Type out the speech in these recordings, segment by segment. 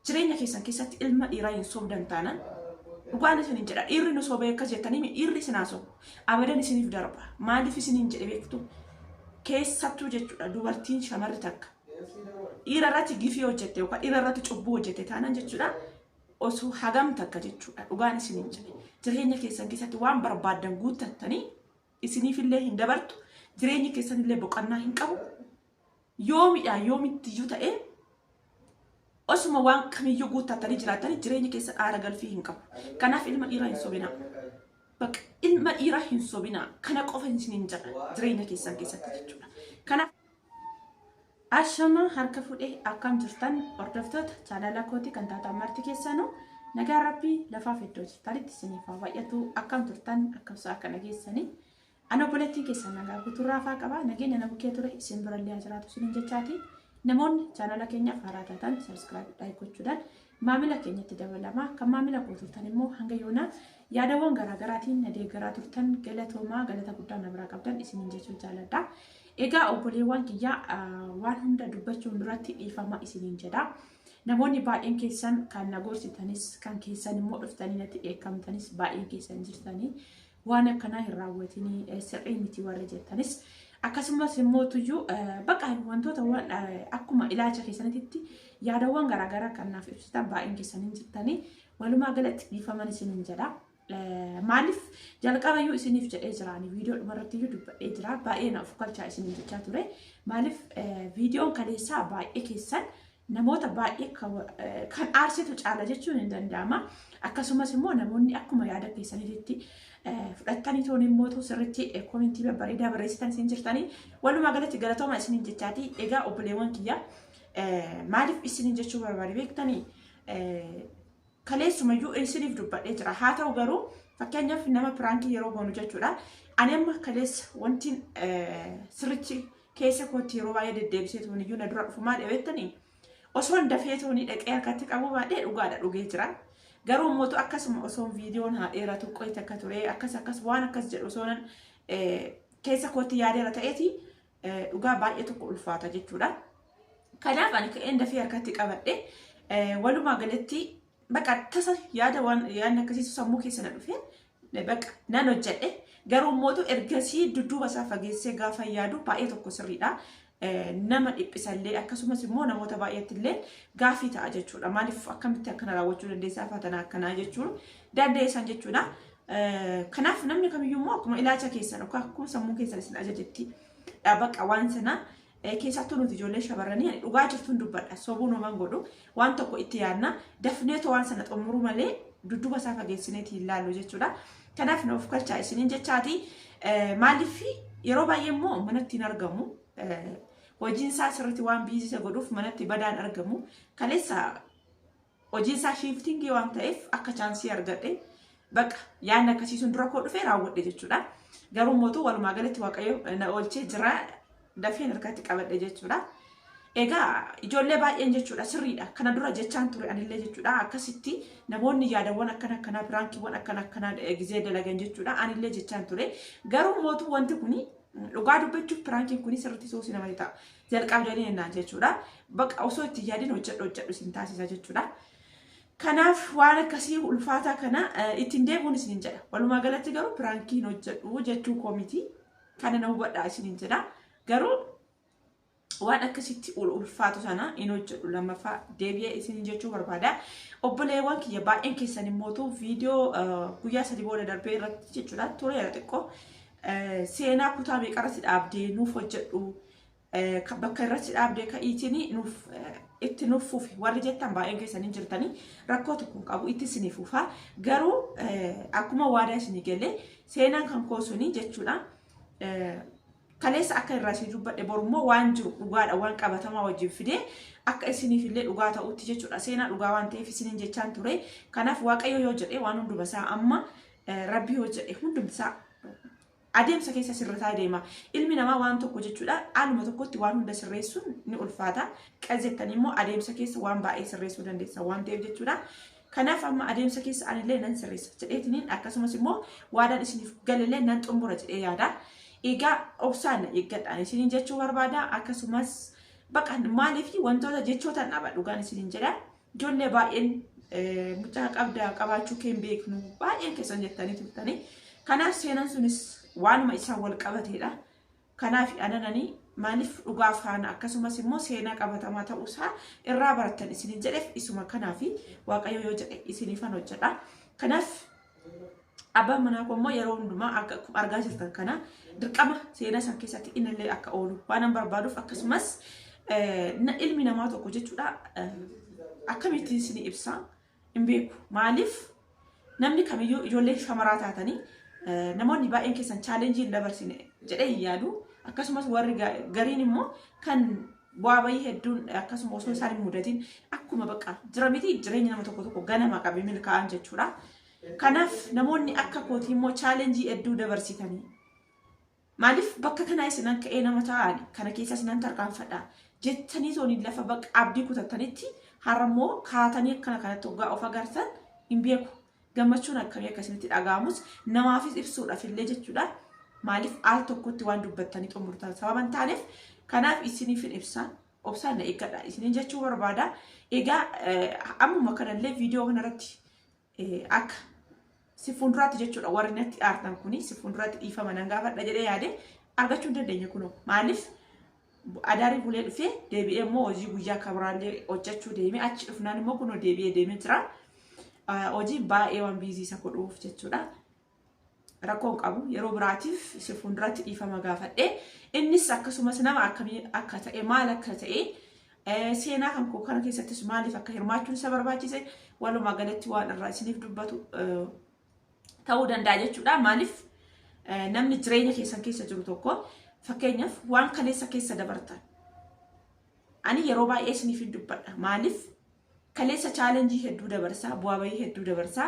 Jireenya keessan keessatti ilma dhiiraa hin sobdan taanaan, dhugaan isinin jedha, dhiirri nu sobee akkas jettanii, dhiirri isin haa sobu, abadan isiniif darba. Maaliif isinin jedhe beektu? Keessattuu jechuudha, dubartiin shamarri takka dhiira irratti gifii hojjette yookaan dhiira irratti cubbuu hojjette taanaan jechuudha, osoo hagam takka jechuudha, dhugaan isinin jedhe, jireenya keessan keessatti waan barbaaddan guuttattanii isiniifillee hin dabartu, jireenyi keessanillee boqonnaa hin qabu. Yoomidha yoomittiyyuu ta'ee, osuma waan kamiyyuu guuttattanii jiraattanii, jireenyi keessan aara galfii hin qabu. Kanaaf ilma dhiiraa hin sobinaa. Bakka ilma dhiiraa hin sobinaa. Kana qofa isiniin jedha jireenya keessan keessatti jechuudha. Kanaaf Ashama, harka fuudhee, akkam jirtan hordoftoota chaanala kootii kan taatan marti keessanuu? Nagaan Rabbii lafaaf iddoo jirtanitti isiniif haa baay'atu. Akkam turtan? Akkam sa'a kana geessanii? Ana obboleettiin keessan nagaa guutuurraa afaa qaba. Nageenya na bukkee ture isin birallee haa jiraatu isiniin jechaati. Namoonni chaanala keenyaaf haaraa taatan subscribe, like gochuudhaan maamila keenyatti dabalama. Kan maamila koo turtan immoo, hanga yoonaa yaadawwan garaagaraatiin na deeggaraa turtan, galatoomaa, galata guddaa na biraa qabdan isiniin jechuun jaaladha. Egaa obboleewwan kiyyaa, waan hunda dubbachuun duratti dhiifama isiniin jedha. Namoonni baay'een keessan kan na gorsitanis, kan keessan immoo dhuftanii natti dheekkamtanis baay'een keessan jirtanii, waan akkanaa hin raawwatinii, sirrii miti warri jettanis, akkasumas immoo tuyyuu bakka wantoota akkuma ilaalcha keessanitti yaadawwan garaagaraa kan naaf ibsitan baay'een keessan hin jirtanii. Walumaa galatti dhiifaman isiniin jedha. Maaliif jalqabayyuu isiniif jedhee jiraani, viidiyoo dhumarratti iyyuu dubbadhee jira, baay'ee na of galchaa isiniin jechaa ture. Maaliif viidiyoon kaleessaa baay'ee keessan namoota baay'ee kan aarsitu caala jechuun hin danda'ama. Akkasumas immoo namoonni akkuma yaada keessanitti fudhattanii toon immoo sirriitti koomentii babbareedaa barreessitan isin jirtanii, walumaa galatti galatooma isiniin jechaati. Egaa obboleewwan kiyya, maaliif isiniin jechuu barbaade beektanii? Kaleessumayyuu isiniif dubbadhee jira. Haa ta'u garuu, fakkeenyaaf nama piraankii yeroo goonu jechuudha. Ani amma kaleessa wanti sirriitti keessa kootti yeroo baay'ee deddeebisee tuun iyyuu na dura dhufu maal beektanii? Osoon dafee toonii dhaqee harkatti qabuu baadhee, dhugaadha, dhugee jira. Garuu immoo akkasuma osoon viidiyoon haa dheeratu, qoyi takka ture, akkas akkas waan akkas jedhu osoonan keessa kootti yaadeera ta'eeti, dhugaa baay'ee tokko ulfaata jechuudha. Kanaaf ani ka'een dafee harkatti qabadhe. Walumaa galatti bakka tasa yaada waan yaadni akkasiisu sammuu keessa na dhufe, bakka nan hojjedhe. Garuu immoo ergasii dudduuba isaa fageessee gaafa yaadu baay'ee tokko sirriidha. Nama dhiphisallee, akkasumas immoo namoota baay'eetti illee gaafii ta'a jechuudha. Maaliif, akkamitti akkana raawwachuu dandeessaa, fatanaa akkanaa jechuun dandeessan jechuudha. Kanaaf namni kamiyyuu immoo akkuma ilaalcha keessan yookaan akkuma sammuu keessan isin ajajetti bakka waan sana, keessattuu nuti ijoollee shamarranii, ani dhugaa jirtuun dubbadha, sobuu numan godhu, waan tokko itti yaadna, dafneetoo waan sana xumuruu malee dudduuba isaa fageessineeti hin laallu jechuudha. Kanaaf na of galchaa isiniin jechaati. Maaliif yeroo baay'ee immoo manatti hin argamu. Hojiin isaa sirriitti waan busy isa godhuuf manatti badaan argamu. Kaleessa hojiin isaa shiftingii waan ta'eef akka chaansii argadhe, bakka yaadni akkasii sun dura koo dhufee raawwadhe jechuudha. Garuu mootuu walumaa galatti Waaqayyo na oolchee jira, dafeen harkatti qabadhe jechuudha. Egaa ijoollee baay'een jechuudha, sirriidha. Kana dura jechaan ture anillee jechuudha. Akkasitti namoonni yaadawwan akkana akkanaa, piraankiiwwan akkana akkanaa gizee dalagan jechuudha. Anillee jechaan ture. Garuu mootuu wanti kuni, dhugaa dubbachuuf, piraankiin kuni sirriitti soosii namatti ta'a. Jalqabdanii jennaan jechuudha. Bakka osoo itti yaadin hojjedhu hojjedhu isin taasisa jechuudha. Kanaaf waan akkasii ulfaataa kana ittiin deebi'uun isinin jedha. Walumaa galatti garuu piraankiin hojjedhu jechuu koo miti. Kana na hubadhaa isinin jedha. Garuu waan akkasitti ulfaatu sana hin hojjedhu, lammaffaa deebi'ee isin jechuu barbaada. Obboleewwan kiyya baay'een keessan immootu viidiyoo guyyaa 3 booda darbee irratti jechuudha, tureera xiqqoo, seenaa kutaa meeqarratti dhaabdee nuuf hojjedhu, bakka irratti dhaabdee ka'iitiin nuuf itti nuuf fufi warri jettan baay'een keessan hin jirtanii. Rakkoo tokko hin qabu, itti isinii fufa. Garuu akkuma waadaa isinii galee, seenaan kan koo suni jechuudha. Kaleessa akka irraa isin dubbadhe, borummoo waan jiru dhugaadha, waan qabatamaa wajjin fidee akka isiniif illee dhugaa ta'utti jechuudha. Seenaa dhugaa waan ta'eef isiniin jechaan ture. Kanaaf Waaqayyo yoo jedhe, waan hunduma isaa amma Rabbi yoo jedhe, hundumtisaa adeemsa keessa sirrataa deema. Ilmi namaa waan tokko jechuudha, haaluma tokkotti waan hunda sirreessuun ni ulfaata. Qas jettanii immoo adeemsa keessa waan baay'ee sirreessuu dandeessa waan ta'eef jechuudha. Kanaaf amma adeemsa keessa anillee nan sirreessa jedheetiniin, akkasumas immoo waadaan isiniif galellee nan xumura jedhee yaada. Egaa obsaan na eeggadhaan isiniin jechuu barbaada. Akkasumas baqa maaliif wantoota jechootaan dhaba, dhugaan isiniin jedha. Ijoollee baay'een mucaa qabda qabaachuu kee hin beeknu baay'een keessan jettanii turtanii. Kanaaf seenaan sunis waanuma isaan wal qabateedha. Kanaaf anananii maaliif dhugaa faana akkasumas immoo seenaa qabatamaa ta'uusaa irraa barattan isiniin jedheef isuma kanaaf Waaqayyo yoo jedhe isiniifan hojjedha. Kanaaf abbaan manaa koo immoo yeroo hundumaa akka akkuma argaa jirtan kana dirqama seenaa san keessatti innillee akka oolu waan an barbaaduuf akkasumas ilmi namaa tokko jechuudha akkamittiin isinii ibsa hin beeku. Maaliif namni kamiyyuu ijoollee shamaraa taatanii namoonni baay'een keessan chaalenjii hin dabarsine jedhee hin yaadu. Akkasumas warri gariin immoo kan bu'aa bayii hedduun akkasuma osoo isaan hin mudatin akkuma bakka jira miti jireenya nama tokko tokko ganama qabee milkaa'an jechuudha. Kanaaf namoonni akka kootii immoo chaalenjii hedduu dabarsitanii maaliif bakka kanaa isinan ka'ee nama ta'an kana keessa isinan tarkaanfadha jettanii tooni lafa bakka abdii kutattanitti har'a immoo kaatanii akkana kanatti hoggaa of agartan hin beeku. Gammachuun akkamii akka isinitti dhaga'amus namaafis ibsuudhaaf illee jechuudha. Maaliif al tokkotti waan dubbattanii xumurtan sababa hin taaneef kanaaf isiniif hin ibsa. Obsaan na eeggadha isiniin jechuu barbaada. Egaa ammuma kanallee viidiyoo kanarratti akka si fuulduraatti jechuudha warri natti aartan kuni si fuulduraatti dhiifama nan gaafadha jedhee yaade argachuu hin dandeenye kunoo maaliif adaarii bulee dhufee deebi'ee immoo hojii guyyaa kabiraallee hojjechuu deemee achi dhufnaan immoo kunoo deebi'ee deemee jira. Hojii baay'ee waan biizii isa godhuuf jechuudha. Rakkoon qabu yeroo biraatiif si fuulduratti dhiifama gaafadhe innis akkasumas nama akkamii akka ta'e maal akka ta'e seenaa kan koo kana keessattis maaliif akka hirmaachuun isa barbaachise walumaa galatti waan irraa isiniif dubbatu ta'uu danda'a jechuudha. Maaliif namni jireenya keessan keessa jiru tokko fakkeenyaaf waan kaleessa keessa dabartan ani yeroo baay'ee isiniif hin dubbadha. Maaliif kaleessa chaalenjii hedduu dabarsaa, bu'aa bahii hedduu dabarsaa,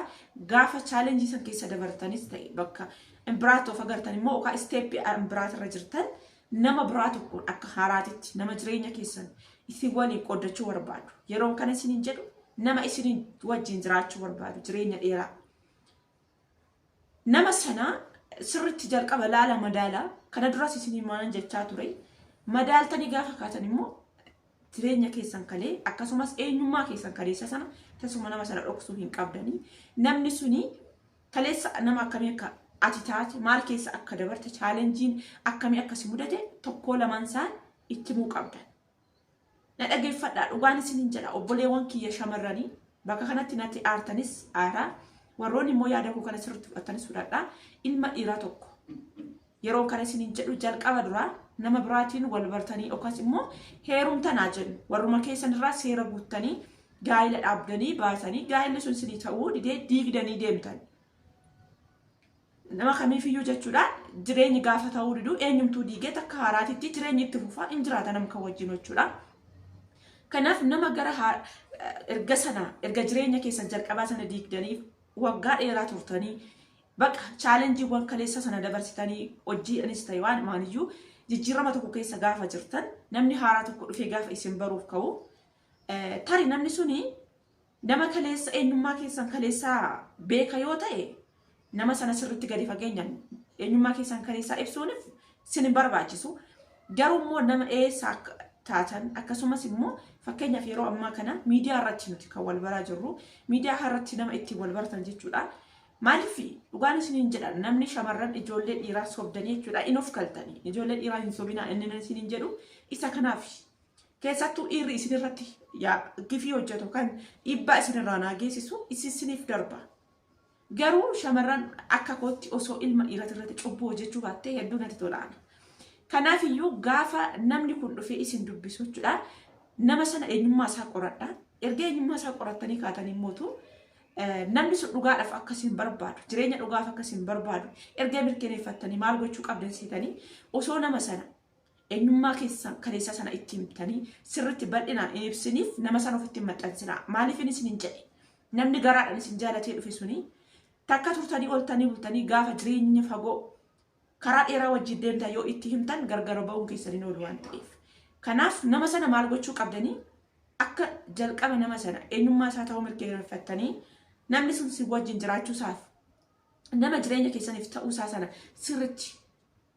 gaafa chaalenjii san keessa dabartanis ta'e bakka biraatti of agartan immoo yookaan isteeppii biraati irra jirtan nama biraa tokkoon akka haaraatitti nama jireenya keessan isin waliin qooddachuu barbaadu. Yeroon kana isiniin jedhu nama isiniin wajjin jiraachuu barbaadu jireenya dheeraa. Nama sana sirriitti jalqaba laala madaala kana duras isinii maanan jechaa ture madaaltanii gaafa kaatan immoo jireenya keessan kalee akkasumas eenyummaa keessan kaleessa sana tasuma nama sana dhoksuu hin qabdanii namni suni kaleessa nama akkamii akka ati taate maal keessa akka dabarte chaalenjiin akkamii akka si mudate tokkoo lamaan isaan itti himuu qabdan. Na dhageeffadhaa dhugaan isiniin jedha obboleewwan kiyya shamarranii bakka kanatti natti aartanis aaraa warroonni immoo yaada koo kana sirriitti fudhatanis fudhadhaa ilma dhiiraa tokko yeroo kana isiniin jedhu jalqaba duraa nama biraatiin wal bartanii yookaas immoo heerumtanaa jennu warruma keessan irraa seera guuttanii gaa'ila dhaabdanii baasanii gaa'illi sun isinii ta'uu didee diigdanii deemtan. Nama kamiifiyyuu jechuudha jireenyi gaafa ta'uu didu eenyumtuu diigee takka haaraatitti jireenyi itti fufaa hin jiraata nama kan wajjin jechuudha. Kanaaf nama gara erga sana erga jireenya keessan jalqabaa sana diigdanii waggaa dheeraa turtanii baqa chaalenjiiwwan kaleessa sana dabarsitanii hojiidhanis ta'e waan maaliyyuu jijjiirama tokko keessa gaafa jirtan namni haaraa tokko dhufee gaafa isin baruuf ka'u tari namni suni Nama kaleessa eenyummaa keessan kaleessaa beeka yoo ta'e nama sana sirriitti gadi fageenyaan eenyummaa keessan kaleessaa ibsuunif sin hin barbaachisu. Garuu immoo nama eessa akka taatan akkasumas immoo fakkeenyaaf yeroo ammaa kana miidiyaa irratti nuti kan wal baraa jirru miidiyaa irratti nama ittiin wal baratan jechuudha. Maaliif dhugaan isiniin jedha namni shamarran ijoollee dhiiraa sobdanii jechuudha in of galtanii ijoollee dhiiraa hin sobinaa inni isiniin jedhu isa kanaaf. Keessattuu dhiirri isinirratti gifii hojjetu kan dhiibbaa isinirraa naa geessisu isiniif darba. Garuu shamarran akka kootti osoo ilma dhiirati irratti cubbuu hojjechuu baattee hedduu natti tola. Kanaaf iyyuu gaafa namni kun dhufee isin dubbisu jechuudha. Nama sana eenyummaa isaa qoradha. Erga eenyummaa isaa qorattanii kaatanii mootu namni sun dhugaadhaaf akka isin barbaadu jireenya dhugaaf akka isin barbaadu erga mirkaneeffattanii maal gochuu qabdan seetanii osoo nama sana eenyummaa keessan kaleessa sana itti himtanii sirriitti bal'inaan hin ibsiniif nama sana ofitti hin maxxansinaa. Maaliif inni isin hin jedhe? Namni garaadhaan isin jaalatee dhufe suni takka turtanii oltanii bultanii gaafa jireenya fagoo karaa dheeraa wajjin deemtan yoo itti himtan gargar ba'uun keessan hin oolu waan ta'eef. Kanaaf nama sana maal gochuu qabdanii akka jalqaba nama sana eenyummaa isaa ta'uu mirkaneeffattanii namni sun si wajjin jiraachuu isaaf nama jireenya keessaniif ta'uu isaa sana sirriitti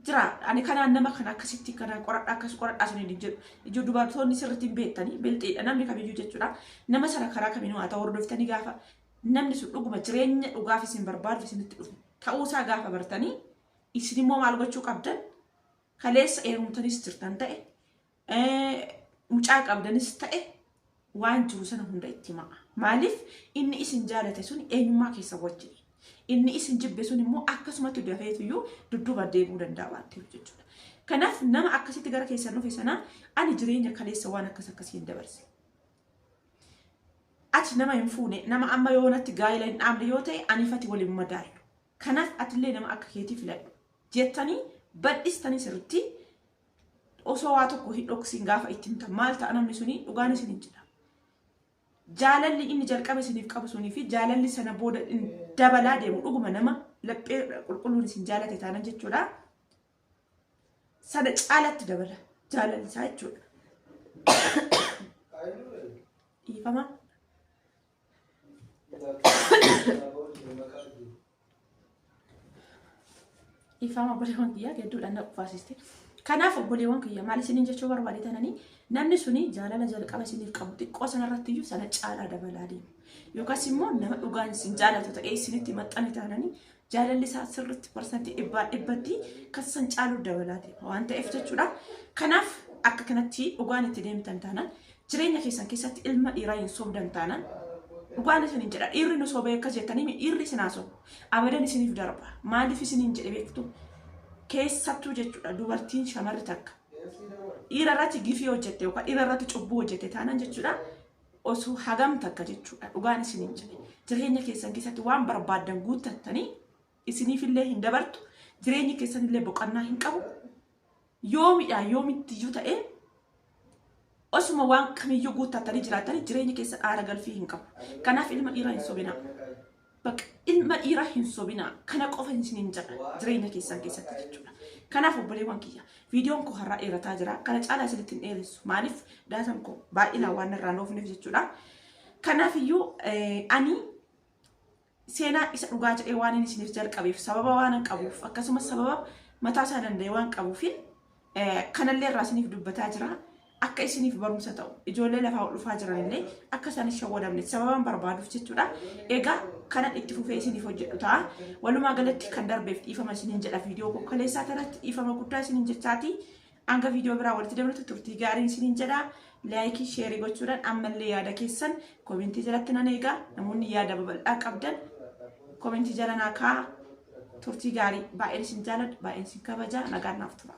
Jira ani kanaan nama kana akkasitti kana qoradha akkas qoradhaa isiniin hin jedhu. Ijoo dubartoonni sirriitti hin beektanii bilxiidha namni kamiyyuu jechuudha. Nama sana karaa kamiinuu haa ta'u hordoftanii gaafa namni sun dhuguma jireenya dhugaaf isin barbaaduuf isinitti dhufu ta'uusaa gaafa bartanii isin immoo maal gochuu qabdan kaleessa heerumtanis jirtan ta'e mucaa qabdanis ta'e waan jiru sana hunda itti himaa. Maaliif inni isin jaalate sun eenyummaa keessa wajjin. Inni isin jibbe sun immoo akkasumatti dafeetuyyuu dudduuba deebi'uu danda'a waan ta'eef jechuudha. Kanaaf nama akkasitti gara keessan dhufe sana ani jireenya kaleessa waan akkas akkasii hin dabarse. Ati nama hin fuune nama amma yoonatti gaa'ela hin dhaabne yoo ta'e aniif ati waliin madaallu. Kanaaf atillee nama akka keetii filadhu jettanii bal'istanii sirriitti osoo waa tokko hin dhoksiin gaafa itti himtan maal ta'a namni suni dhugaan isin hin jedha. Jaalalli inni jalqaba isiniif qabu sunii fi jaalalli sana booda dabalaa deemu dhuguma nama laphee qulqulluun isin jaalate taanan jechuudha. Sana caalatti dabala jaalalli isaa jechuudha. Dhiifama. Dhiifama obboleewwan kiyyaa gidduudhaan na qufaasiste. Kanaaf obboleewwan kiyya maal isiniin jechuu barbaade tananii namni suni jaalala jalqaba isiniif qabu xiqqoo sanarratti iyyuu sana caalaa dabalaa deema. Yookaas immoo nama dhugaan isin jaalatu ta'ee isinitti maxxane taananii jaalalli isaa sirriitti parsantii dhibbaa dhibbatti kan san caalu dabalaa deema waan ta'eef jechuudha. Kanaaf akka kanatti dhugaan itti deemtan taanaan jireenya keessan keessatti ilma dhiiraa hin sobdan taanaan dhugaan isiniin jedha dhiirri nu sobee akkas jettanii dhiirri isin haa sobu abadan isiniif darba maaliif isiniin jedhe beektu keessattuu jechuudha dubartiin shamarri takka dhiira irratti gifii hojjette yookaan dhiira irratti cubbuu hojjette taanaan jechuudha osoo hagam takka jechuudha dhugaan isiniin jedhe jireenya keessan keessatti waan barbaaddan guuttattanii isiniifillee hin dabartu jireenyi keessanillee boqonnaa hin qabu yoomidhaa yoomittiyyuu ta'ee osuma waan kamiyyuu guuttattanii jiraattanii jireenyi keessan aara galfii hin qabu. Kanaaf ilma dhiiraa hin sobinaa. Bakka ilma dhiiraa hin sobinaa. Kana qofa isiniin jedha jireenya keessan keessatti jechuudha. Kanaaf obboleewwan kiyya viidiyoon koo har'aa dheerataa jira. Kana caalaa isinitti hin dheeressu. Maaliif daataan koo baay'inaan waan irraa hin oofneef jechuudha. Kanaaf iyyuu ani seenaa isa dhugaa jedhee waan inni isiniif jalqabeef sababa waan qabuuf akkasumas sababa mataa isaa danda'e waan qabuufin kanallee irraa isiniif dubbataa jira. Akka isiniif barumsa ta'u ijoollee lafaa ol dhufaa jiranillee akka isaan hin shawwadamne sababan barbaaduuf jechuudha. Egaa kanan itti fufee isiniif hojjedhu ta'a. Walumaa galatti kan darbeef dhiifama isiniin jedha viidiyoo koo kaleessaa kanatti dhiifama guddaa isiniin jechaati. Hanga viidiyoo biraa walitti dabalatu turtii gaariin isiniin jedha. Like, share gochuudhaan ammallee yaada keessan comment jalatti nan eega. Namoonni yaada babal'aa qabdan comment jala naa kaa'a. Turtii gaarii baay'een isin jaaladha baay'een isin kabaja nagaan naaf tura.